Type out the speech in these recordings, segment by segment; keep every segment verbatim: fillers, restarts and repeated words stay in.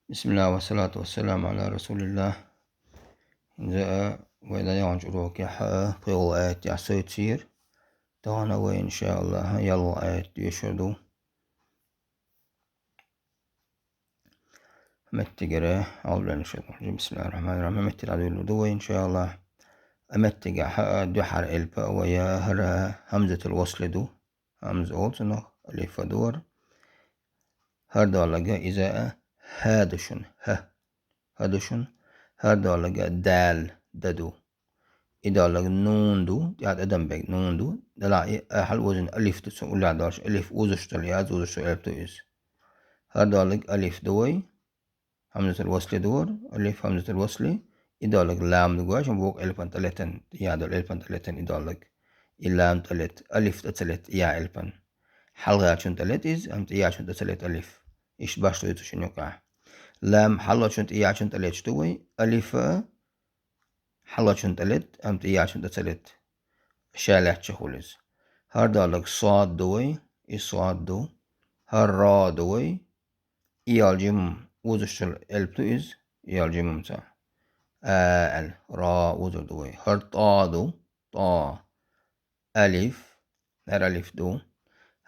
بسم الله والصلاة والسلام على رسول الله. ХӀинца а вай дӀаяханчу урокехь а пхоьалгӀа аят тӀехь совцийра. Тахана вай, иншааллахӀ, ялхалгӀа аят доьшур ду. Меттигара албленаш. بسم الله الرحمن الرحيم. Меттигара дӀадуьйлур ду вай, иншааллахӀ. А меттигехь а дуьххьара элп а вай, хӀара хӀамзатул васли ду. ХӀамза олу цунах, алиф а ду хӀара. ХӀара долларг иза а хӀа ду шуна, хӀа. ХӀа ду шуна. ХӀара долларг дал, да ду. И долларг нун ду, тӀехь тӀадам берг нун ду. Делахь и а хьалаозийна алиф ду, цунна уллехь долуш алиф узуш долу, я озуш долу элп ду иза. ХӀара долларг алиф ду вай. ХӀамзатул васли ду хӀара, алиф хӀамзатул васли, и долларг лам ду гой шуна, вукху элпан тӀе летан, я долу элпан тӀе летан и долларг. И лам тӀе лет, алиф тӀе ца лет, я элпан. Хьалхарчун тӀе лет иза, амма тӀеярчун тӀе ца лет алиф. Иштта башхалла ду шуна юкъахь. Лам хьалхарчун тӀеярчун тӀе леташ ду вай, алиф а хьалхарчун тӀе лет, амма тӀеярчун тӀе ца лет. Ша лаьттачух хуьлу иза. ХӀара долларг сод ду вай, и сод ду. ХӀара ро ду вай, и йолу жимма узуш долу элп ду иза, и йолу жимма ца. А аьлла, ро узур ду вай. ХӀара тӀо ду, тӀо. Алиф, хӀара алиф ду.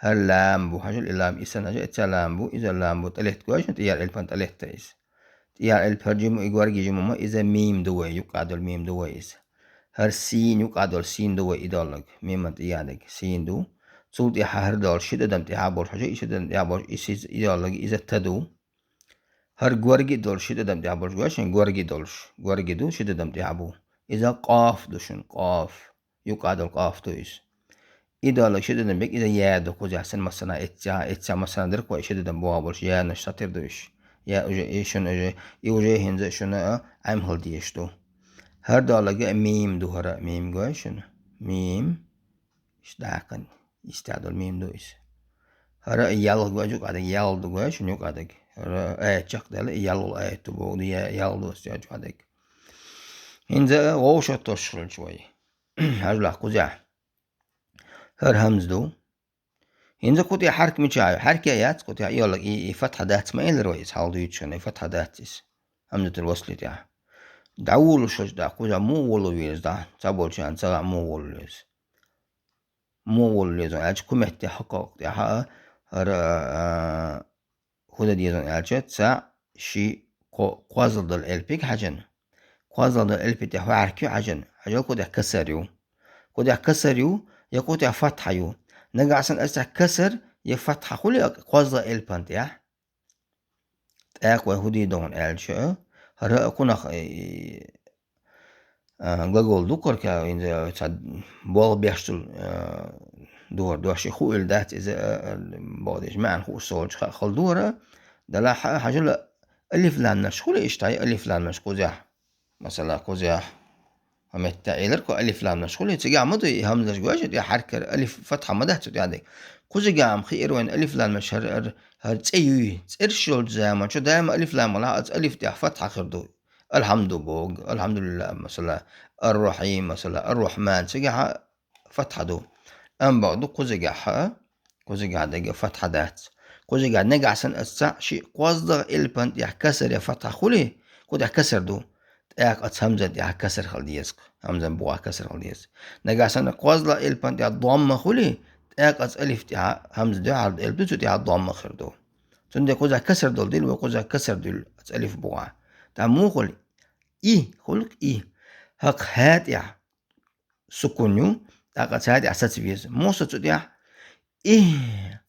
ХӀара лам бу, хьажал и лам, и санна хьажал, эццахь лам бу, иза лам бу, тӀе летта гой шуна, тӀеяр элпан тӀе летта иза. ТӀеяр элп хӀара жимма, и горги жимма ма, иза мим ду вай, юккъехь долу мим ду вай иза. ХӀара син, юккъехь долу син ду вай, и долларг, миман тӀеярниг син ду. Цул тӀаьхьа хӀара долуш ши тӀадам тӀаьхьа болуш, хьажа, и ши тӀадам тӀаьхьа болуш, и сиз, и долларг, иза та ду. ХӀара горги долуш ши тӀадам тӀаьхьа болуш, гой шуна, горги долуш, горги ду, ши тӀадам тӀаьхьа бу. Иза къоф ду шуна, къоф. Юккъехь долу къоф ду иза. И долларг ши тӀадам берг иза я ду, кхузахь санна массанхьа эццахь, эццахь массанхьа дерг вай ши тӀадам боху болуш, янаш схьатера ду уьш. Я уже, и шуна уже, и уже хӀинца шуна а Ӏемхала дезаш ду. ХӀара долларг а мим ду, хӀара а мим гой шуна. Мим. Иштта даккхана, иштта долу мим ду иза. ХӀара а ялх гой, юкъадерг ялх ду гой шуна, юкъадерг. ХӀара а аят чекхдаьлла, и ялх аят ду боху, я ялх ду аса чекхдаьлла. ХӀинца а вовшахтосуш хилча вай. Хьажалахь кхузахь. ХӀара хӀамза ду. ХӀинца кху тӀе хьарка мичахь ю? Хьарка а яц, кху тӀе и йолларг, и, и фатхьа дац ма элира вай, иза хьалха дуьйцуш хилла, и фатхьа дац иза. ХӀамзатул васли тӀехь. ДӀаволуш хилча, дӀа кхузахь муха воло веза, дӀа? Цхьаболчарна ца хаьа муха воло веза. Муха воло веза аьлча, кху метте хӀокху тӀехь а, хӀара, а, хӀун дан деза аьлча, цхьаъ, шиъ, кхоъ, кхозлагӀа долу элпиг хьаьжна. КхозлагӀа долу элпиг тӀе хӀун хьарка ю хьаьжна? Хьажал, кху тӀехь касар ю. Кху тӀехь касар ю, я кху тӀехь фатхьа ю. Нагахь санна аса касар я фатхьа хуьлу кхозлагӀа элпан тӀехь, тӀаккха вай хӀун дийр ду хьуна аьлча, хӀара а кхунах, э, а, глагол ду кху, хӀинца цхьа болх беш долу, а, духар дош, и хуъуьйлу дац иза, а, а, боху деза, маьӀна хууш ца волчу хаа хала духар а, делахь а, хьажал, алиф-ламнаш хуьлу иштта, алиф-ламнаш кхузахь. Масала, кхузахь, хьан метта элира кху алиф-ламнаш хуьлу, цигахь ма ду и хӀамзаш гой шуна, тӀе хьаркара алиф, фатхьа ма дац цу тӀехь дерг. Кхузигахь ма хиира вайна алиф-ламнаш, хӀара, хӀара, хӀара цӀе юй, цӀераш йолчу заманчу даима алиф-лам ма лахь, оцу алиф тӀехь фатхьа хир ду. Алхьамду боху, алхьамдулиллахӀ, масала, ар-Рахьим, масала, ар-Рахьман, цигахь а фатхьа ду. Амма бакъду кхузигахь а, кхузигахь дерг фатхьа дац. Кхузигахь нагахь санна аса цхьаъ, шиъ, кхозлагӀа элпан тӀехь касар я фатхьа хуьлий, кху тӀехь касар ду. ТӀаккха оцу хӀамзан тӀехь касар хила деза-кх. ХӀамзан бухахь касар хила деза. Нагахь санна кхозлагӀа элпан тӀехь домма хуьлий, тӀаккха оцу алиф тӀехь, хӀамза дуьхьал элп ду, цу тӀехь домма хир ду. Цундела кхузахь касар долу дела, вай кхузахь касар дуьллу оцу алиф бухахь. ТӀаккха муха хуьлу? И хуьлу-кх, и. ХӀокху хӀа тӀехь сукун ю, тӀаккха цу хӀа тӀехь саца веза. Муха сацо цу тӀехь? Ихь.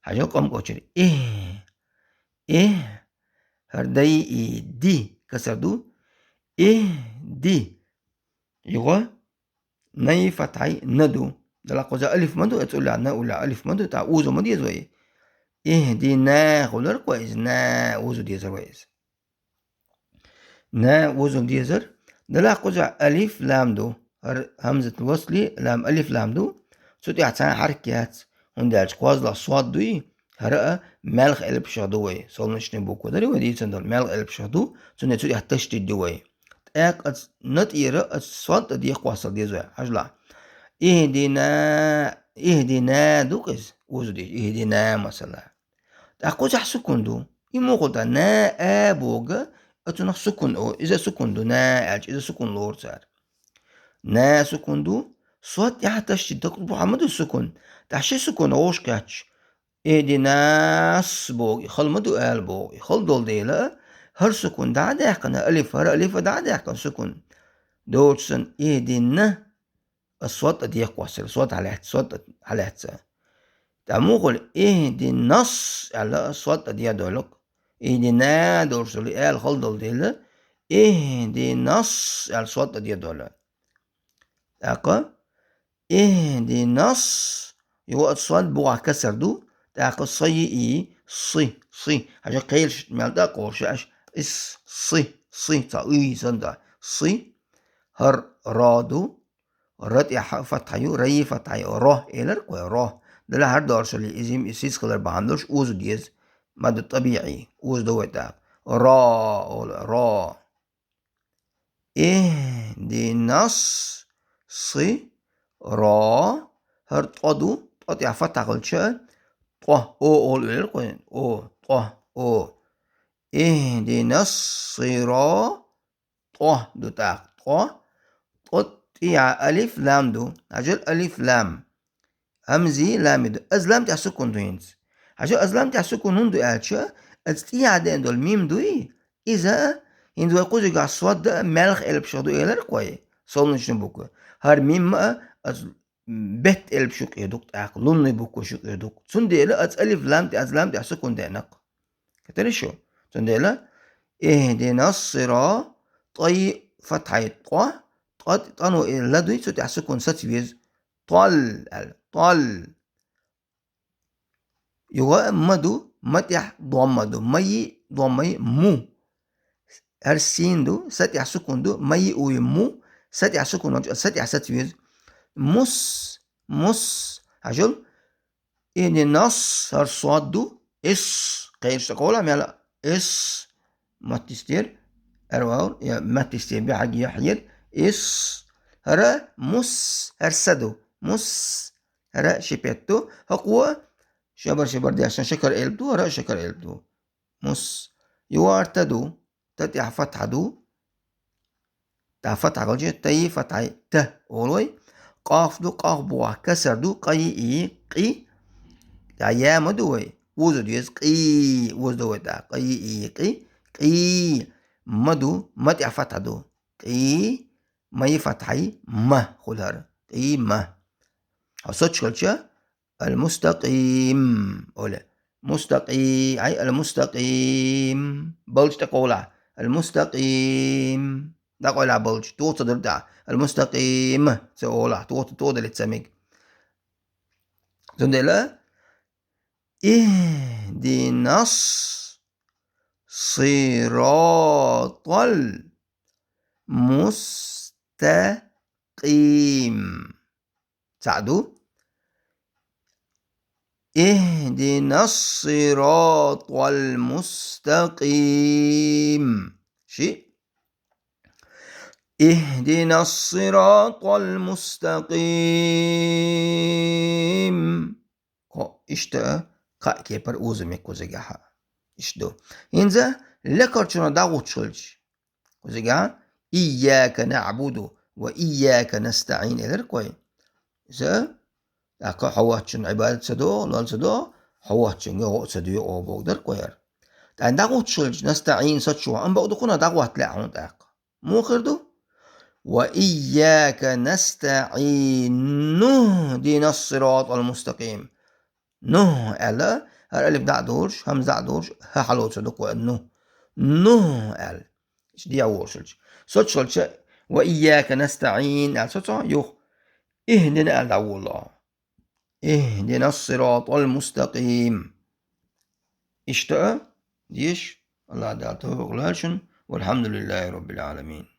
Хьажал къомкъочуьра. Ихь. Ихь. ХӀара дай и ди касар ду. Ихь ди. Юха най фатхьай на ду. Дала кхуза алиф ма ду, оцу уллехь, на уллехь алиф ма ду, тӀаккха узу ма деза вай. Ихь ди на хулар-кх вай иза, на узу дезар вай иза. На узу дезар. Делахь кхузахь алиф-лам ду. ХӀара хӀамзатул васли, лам, алиф-лам ду. Цу тӀехь цхьа хьарка яц. ХӀунда аьлча кхозлагӀа сод дуй, хӀара а маьлхан элпашах ду вай. Солнечный буква дарий вай дийцина долу, маьлхан элпашах ду. Цундела цу тӀехь ташдид ду вай. ТӀаккха оцу на тӀера оцу сод тӀе декъоссал деза вай. Хьажалахь. Ихдина, ихдина ду-кх иза. Узу деза. Ихдина, масала. ТӀаккха кхузахь сукун ду. И муха да, на, а бога, оцунах сукун о, иза сукун ду, на аьлча, иза сукун лору цара. На сукун ду, сод тӀехьа ташдид, дакъа бухьа ма ду сукун. ТӀехьа ши сукун гӀош кхетча. Ихдинас бога, и хала ма ду ала бога, и хала долу дела, хӀара сукун дӀа а даьккхина, алиф, хӀара алифа дӀа а даьккхина сукун. Доцу сан, ихдина, а сод а декхоссара, сод хьалаьцна, сод а хьалаьцна. ТӀа мухула, ихдинас аьлла, а сод а дедолу. Ихдина долуш долу, и ала хала долу дела, ихдинас аьлла, сод а дедолу. ТӀаккха, ихдинас, юха а сод бухахь касар ду, тӀаккха са йиъ, си, си. Хьажа кхелаш мел тӀаккха олуш аьш, ис, си, си, ца уьй санна да. Си, хӀара ро ду, ра тӀехь фатхьа ю, раи фатхьа ю, ро, элар кхой, ро. Дала хӀара доршалли, изим, и сиз хилар бахьана долуш, узу деза, мадду тӀабиӀий, узу ду вай тӀаккха. Ро, ола, ро. Ихдинас, си, ро, хӀара тӀо ду, тӀо тӀехь фатхьа хилча, тӀо, о, ола, элар кхой, о, тӀо, о. Ихдинас, сиро, тӀо ду тӀаккха, тӀо. ТӀо тӀехьа алиф, лам ду. Хьажал алиф, лам. Хьамзи, лами ду. Аз лам тӀехь сукун ду хӀинца. Хьажа, аз лам тӀехь сукун хӀунда ду аьлча, аз тӀехьа деана долу мим дуй, иза, хӀинца вай кхузигахь сод а, маьлха элпашах ду элар кхой, солнечный буква. ХӀара мим а, аз бетта элпаш юкъе ду-кх тӀаккха, лунный буква юкъе ду-кх. Цундела аз алиф, лам тӀе, аз лам тӀехь сукун деана-кх. Кхетарий шу? Цундела, ихдинас сиро, тӀай фатхьай тӀо, тӀо, тӀано и ла дуй, цу тӀехь сукун саца веза. ТӀол аьлла, тӀол. Юха а ма ду, ма тӀехь домма ду, ма йиъ, домма йиъ, му. ХӀара син ду, са тӀехь сукун ду, ма йиъ уй, му, са тӀехь сукун волчу, са тӀехь саца веза. Мус, мус, хьажал, ихдинас, хӀара сод ду, ис, кхераш тӀе кхола мела, ис, маттистер, арвал, я маттистер бехьаг яхьъер, ис, хӀара мус, хӀара са ду, мус, хӀара шипет ду, хӀокхо шабар-шабар дешна шакар элп ду, хӀара шакар элп ду. Мус. Юха хӀара та ду, та тӀехь фатхьа ду, тӀа фатхьа хилча, таи фатхьай та олу вай. Къаф ду, къаф бухахь касар ду, къаи и, къи. ТӀа я ма ду вай, узу деза, къи, узу ду вай тӀа, къаи и, къи, къи. Ма ду, ма тӀехь фатхьа ду, къи, маи фатхьай, ма хуьлу хӀара, къи, ма. Хьо соцуш хилча, المستقيم. Оле. Мустакъи-, ай, المستقيم. Балчу тӀе кхолахь. المستقيم. ДӀакъойлахь балчу. Тоха ца дара тӀехь. المستقيم. Ца олахь. Тоха, тоха дале ца мега. Цундела, اهدنا الصراط المستقيم. ЦаӀ ду. اهدنا الصراط المستقيم. Ши. اهدنا الصراط المستقيم. Ко-, иштта кхаа кепара узу мега кхузигахьа. Иштта ду. ХӀинца лекхарчунах дӀагӀуттуш хилча. Кхузигахьа, إياك نعبد وإياك نستعين элира кхой. Иза, тӀаккха хьо воцчунна Ӏибадат ца до, лол ца до, хьо воцчуьнга гӀо ца доьо бохург дара кхой хӀара. ТӀаккха дӀагӀуттуш хилча, نستعين соцуш ван, амма бакъду кхунах дӀагӀотта лаьа хьуна тӀаккха. Муха хир ду? وإياك نستعين اهدنا الصراط المستقيم. Ну аьлла, хӀара алиф дӀа а долуш, хӀамза дӀа а долуш, хӀа хьалоцур ду кхо а ну. Ну аьлла. Иштта дӀа а волуш хилча. Соцуш хилча, وإياك نستعين аьлла соцу, юха اهدنا аьлла дӀаволало. اهدنا الصراط المستقيم. Иштта а деш, АллахӀ Дала тавфикъ лойла шуна, والحمد لله رب العالمين.